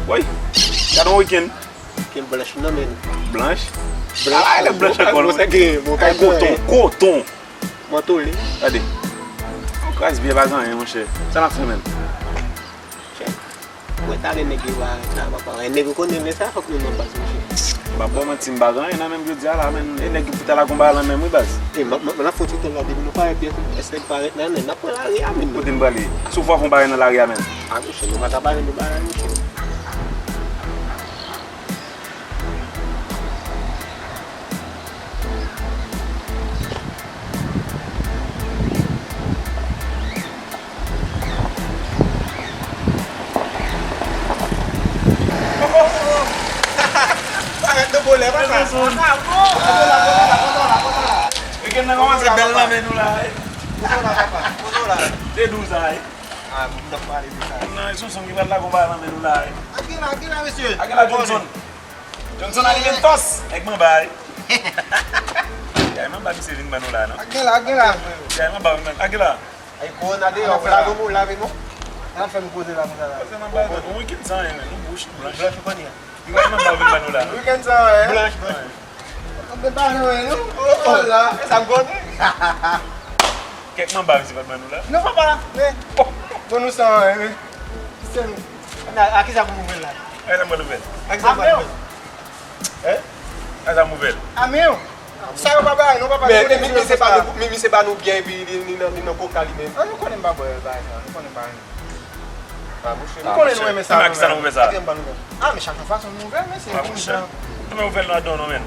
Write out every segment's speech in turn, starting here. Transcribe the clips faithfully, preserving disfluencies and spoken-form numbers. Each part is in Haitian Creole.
Woy, gade yon wikenn. Kel blanch nan men. Blanch? Blanch. Ah, lè blanch ankò non. Sa gen, bon, ay, koton, koton. Mwen tou li. Gade. Ou kraz byen pa gen anyen, monchè. Sa n ap fè menm? Mwen ta renmen gen barèt la, papa. Nèg ou konnen lè sa fòk nou nan baz, monchè. M pa ba w manti, m pa gen anyen nan men m jodi a la, men. E nèg ki pou ta la gon bagay lan menm, wi, baz. E, m, m, m ap fè yon ti tan la, depi nou parèt byen, èske n parèt nan, nan, n ap pran lari a, men. Kote n prale? Si w fò fè yon bagay nan lari a, men. A, monchè, nou pa ta pale de bagay, monchè. Parèt nan bolè, papa. Wikenn nan kòmanse bèl nan men nou la, wi. Kote w la, papa? Kote w la? Se dou sa, wi. Ah, m t ap pale de sa. Non, e Sonson ki pral lage yon bagay nan men nou la, wi. Ak gen la, ak gen la, mesye. Ak gen la, Johnson. Johnson Alimentos, nèg manba, wi. Yay manba misye vin ban nou la, non? Ak gen la, ak gen la. Yay manba vin ban, ak gen la. Ay, kowona deyò, lave men, lave men. An fè m poze la konsa la. Pase manba, yon wikenn san anyen, men, nou bouch blanch. Blanch ou konnen. Yay manba vin ban nou la, non? Wikenn san anyen. Blanch, blanch. An fè pa nou, non? Oh, oh la, e sa m konnen. Kèk manba misye pa t ban nou la. Non, papa, men. Bon, nou san anyen, men. Se nou. A, a ki sa pou m ouvè l la? A ki sa pou m ouvè l? A ki sa pou m ouvè l? Hein? A ki sa pou m ouvè l? A men yo. Sa yo pa bay, non, papa. Men, men, men, se pa nou, men, men se pa nou byen, epi li, li nan, li nan koka li menm. Ah, nou konnen m pa bwè bagay sa, nou konnen m pa renmen. Ah, monchè. M konnen nou renmen sa, men a ki sa nou ouvè sa? A men chak fason nou ouvè, men se pou jan. Nou men ouvè l nan don nou, men.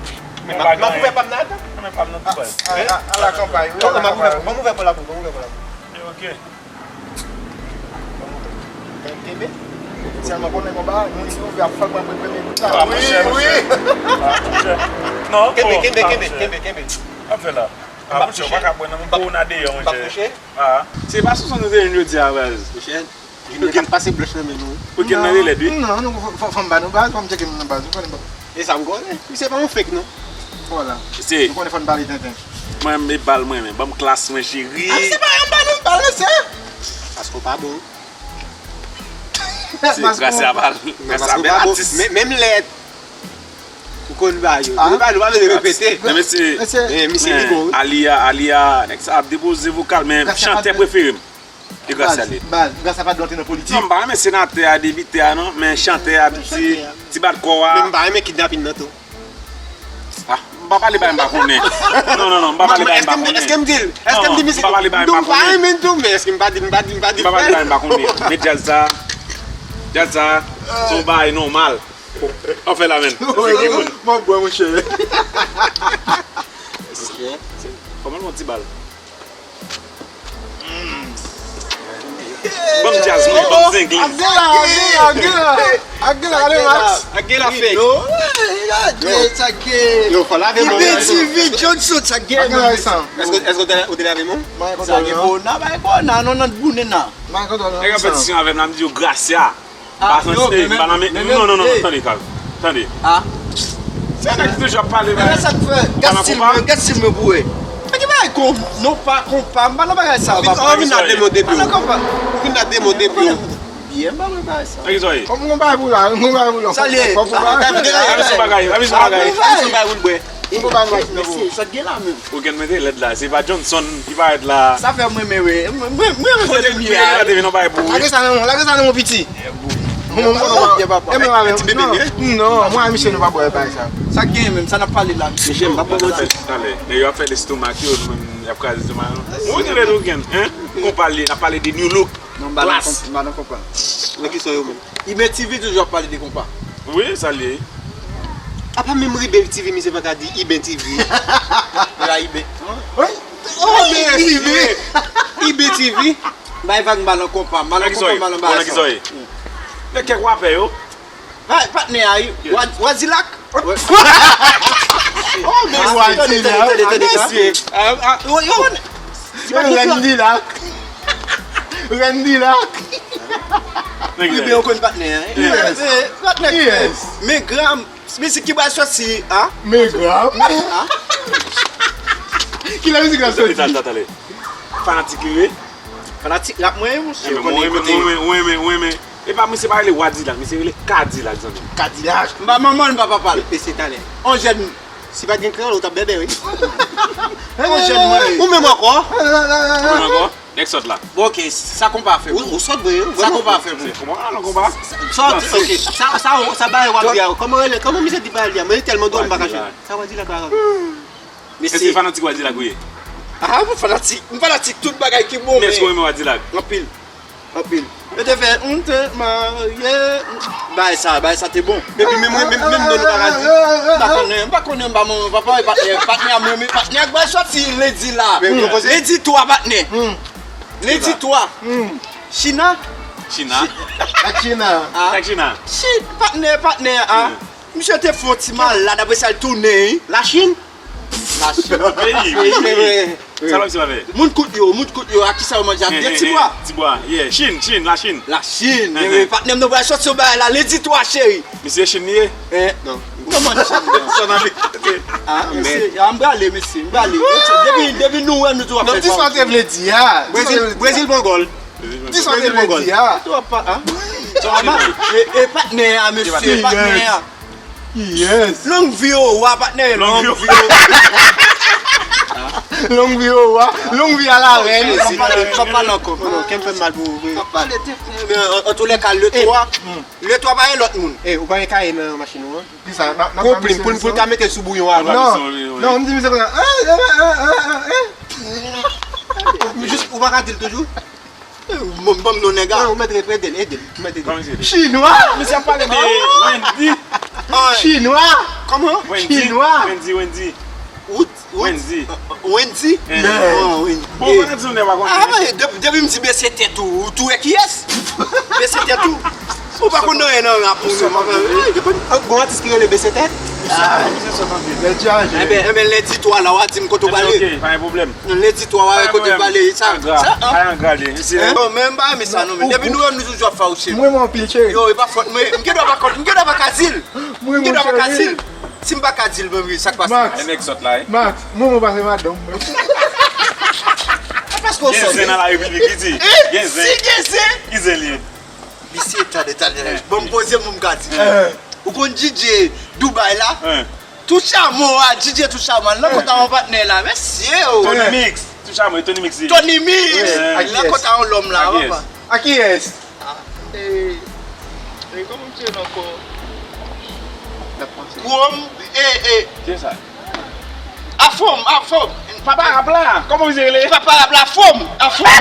Men m ap ouvè pa m nan adan. Men pa m nan tou baz. A la kanpay, wi. Ban m ouvè pou la pou, ban m ouvè pou la pou. Ok. Kenbe. Sèlman konnen konba, moun ki ouvè ap fè l pran premye bout la. Ah, monchè, monchè. Ah, monchè. Non, kenbe, kenbe, kenbe, kenbe, kenbe. Sa ap fè la? Ah, monchè, ou pa ka bwè nan men kowona deyò, monchè. Ah. Se pa sou sa nou te jwenn jodi a, baz. Monchè, Junior t ap pase blanch nan men nou. Wikenn nan te lèd, wi. Non, non, fò, fò, fò m ba nou baz, fò m tcheke nou nan baz, nou konnen baz. E sa m konnen. Misye pa yon fake, non. Vwala. Se. Nou konnen fò n pale tenten. Mwen, e bal mwen, men. Ban m klas mwen, cheri. Ah, se pa yon bal, yon bal, mesye. Paske w pa bon. Se grasa bal. Grasa bèl atis. Men, menm lè ou konn ba yo. Ah. Ou pa, ou pa bezwen repete. Men mesye, men misye li bon, wi. Aliya, Aliya, nèg sa ap depoze vokal, men chantè prefere m. E grasa li. Baz, grasa pa dwe antre nan politik. Non, m pa renmen senatè a, depite a, non, men chantè a, ti, ti bat kò a. Men m pa renmen kidnapin nan tou. Ah, m pa pale bagay m pa konnen. Non, non, non, m pa pale bagay m pa konnen. Èske m di l? Èske m di misye? Non, m pa pale bagay m pa konnen. Non, m pa renmen l tou, men èske m pa di l, m pa di l, m pa di l? M pa pale bagay m pa konnen. Men djaz sa, djaz sa, se yon bagay nòmal. Anfen la, men. M ap bwè, monchè. Kòman yon ti bal? Ban m djaz mwen, ban m zenglen. Ak gen la, ak gen la, ak gen la. Ak gen la, gade Max. Ak gen la fake. Yo, gade sa gen. Yo, fò lave men. Ibe T V, Johnson, sa gen. Ak gen la, san. Èske, èske ou te, ou te lave men w? Sa gen kowona, bay kowona, non, nan bounen nan. Nèg ap fè disisyon avè m la, m di yo grasya. Ah, pa sanse, m pa nan men, non, non, non, tande, Carl. Tande. Ah. Se nèg ki toujou ap pale, men sa k fè, gad stil mwen, gad stil mwen pou wè. Mwen ki bagay kon, non pa konpa, m pa nan bagay sa, papa. Ou vin la de mo depi. Ou vin la de mo depi. Byen, m pa nan bagay sa. Nèg ki soye. Kòm mwen bagay pou la, mwen bagay pou la. Sa l ye? Fò pou bagay. Amis bagay, amis bagay. Amis bagay pou l bwè. Ou konprann mwen? Mesye, sa t gen la menm. Ou gen mete lèd la, se pa Johnson ki parèt la. Sa fè mwen, men wi. Mwen, mwen, mwen, mwen, mwen, mwen, mwen, mwen, mwen, mwen, mwen, mwen, mwen, mwen, mwen, mwen, mwen, mwen, mwen, piti. Mwen, mwen, mwen, mwen, mwen, mwen, non, mwen a misye nou pa bwè bagay sa. Sa gen menm, sa n ap pale la, misye. Misye, m pa pran manti. Talè, nèg yo ap fè lestomak yo, nou menm, y ap kraze lestomak nou. Mwen gen lè nou gen, hein? Konpa li, n ap pale de new look. Non, m pa nan konpa. Nan ki sa yo menm? Iben T V toujou ap pale de konpa. Wi, sa l ye. Apa menm Iben T V, misye pa ka di Iben T V. Yo la Iben. Oh, mesye. Iben T V. Bay vag, m pa nan konpa, m pa nan konpa, m pa nan bagay sa. Nan ki sa w ye? Nan kèk rapè yo. Ay, patnè a, wi. Wa-, Wazilak. Oh, mesye. Tande, tande, tande, tande, mesye. Ah, ah, yo, yo. Randy Lak. Randy Lak. Iben, ou konn patnè a, hein? Yes. Eh, patnè. Yes. Men gram, mizik ki pral sòti, ah? Men gram. Ah? Kilè mizik la sòti? Talè, talè, talè. Fanatik li, wi. Fanatik rap mwen, monchè. Ou konnen kote. Ou renmen, ou renmen, ou renmen. E Pa, misye pa rele Wadilak, misye rele Kadilak, zanmi m. Kadilak. M pa manman l, m pa papa l. E se talè. On jèn, si pa t gen kreyòl, ou t ap bèbè, wi. On jèn, mwen. Ou menm ankò? Ou menm ankò? Nèg sòt la. Bon, ok, sa konpa fè pou ou? Ou sòt vre, wi. Sa konpa fè pou ou? Konpa, non, konpa. Sòt, ok. Sa, sa, sa bagay w ap di a, kòman rele, kòman misye di bagay li a? Mwen tèlman dwòl, m pa ka jwenn. Sa Wadilak la. Mesye. Èske fanatik Wadilak ou ye? Ah, mwen fanatik, mwen fanatik tout bagay ki bon, men. Èske ou renmen Wadilak? Anpil. Anpil. Yo te fè, m te marye. Bagay sa, bagay sa te bon. Epi menm, menm, menm, menm non nou pa ka di. M pa konnen, m pa konnen, m pa manman, papa, e patnè, patnè a mwen, men patnè a k bay sòti lendi la. Lendi twa, patnè. Lendi twa. China. China. Ak China. Ah. Ak China. Shit, patnè, patnè a. Misye te fè yon ti malad, apre sa l tounen, wi. Lachin? Lachin. Peyi, peyi, peyi. Sa pa misye pa fè? Moun kout yo, moun kout yo, a kisa yo manje? Ak de ti bwa? Ti bwa, yeah. Chin, Chin, Lachin. Lachin, ewe, patnè m nan pral sòti yon bagay la, lendi twa, cheri. Misye Chin li ye? Eh, non. Kòman Chin? Sa nan li. Ah, mesye, ah, m prale, mesye, m prale. Depi, depi nou wè m, nou di w ap fè sa. Di sa w te vle di a. Brezil, Brezil pran gòl. Di sa w te vle di a. Ou ap pa, ah. E, e patnè a, mesye, patnè a. Yes. Long vi o wa, patnè, long vi o wa. Long vi o wa, long vi a la rèn. Mesye, pa pale ankò. Non, kè m fè m mal pou ou vre. Pa pale tèt. Men, an, an tou lè ka, le twa, le twa pa gen lòt moun. Eh, ou pa gen kaye nan machin ou an? Ki sa? Pou, pou, pou l ka mete sou bouyon avan. Non, non, m di misye konsa. Jis, ou pa ka di l toujou? Bon, bon, non, nèg la. Ou mèt ede l, ede l, ou mèt ede l. Chinwa! Misye ap pale de Wendy. Chinwa! Kòman? Wendy. Chinwa! Wendy, Wendy. Wendy. Wendy? Yeah. Oh, Wendy. Bon, mwen di nou nèg pa konnen. Ah, men, de-, depi m di bese tèt ou, ou tou wè kiyès? Bese tèt ou. Ou pa konn anyen nan rap ou menm. Gon atis ki rele bese tèt? Ah. Misye sòt anpil. Lè di aje. Enben, enben, lendi twa la, w a di m kote w prale. Ok, pa gen pwoblèm. Lendi twa, w a kote w prale. Sa, sa, an. Bon, men m pa renmen sa non, men depi nou wè m, nou toujou ap fawouche. Mwen, mwen anpil, cheri. Yo, e pa fòt mwen. M gen dwa pa konn, m gen dwa pa ka di l. M gen dwa pa ka di l. Si m pa ka di l, ban m sa k pase. Max. E nèg sòt la, wi. Max, mwen, mwen pase madanm mwen. Paske w sòt. Gen zen nan la repiblik, li di. Gen zen. Si gen zen. Ki zen li ye? Misye, tande, tande. Bon, m poze pou m ka di. Ou konn D J Dubai la? Tou chamo a, D J Tou chamo a, nan kont a yon patnè la, mesye o. Tony Mix, Tou chamo, Tony Mix. Tony Mix, nan kont a yon lòm la, papa. A kiyès? Ah, eh, eh, kòman misye rele ankò? Kwòm, eh, eh. Kiyès sa? Afwòm, Afwòm. Papa rap la, kòman misye rele? Papa rap la, Afwòm, Afwòm.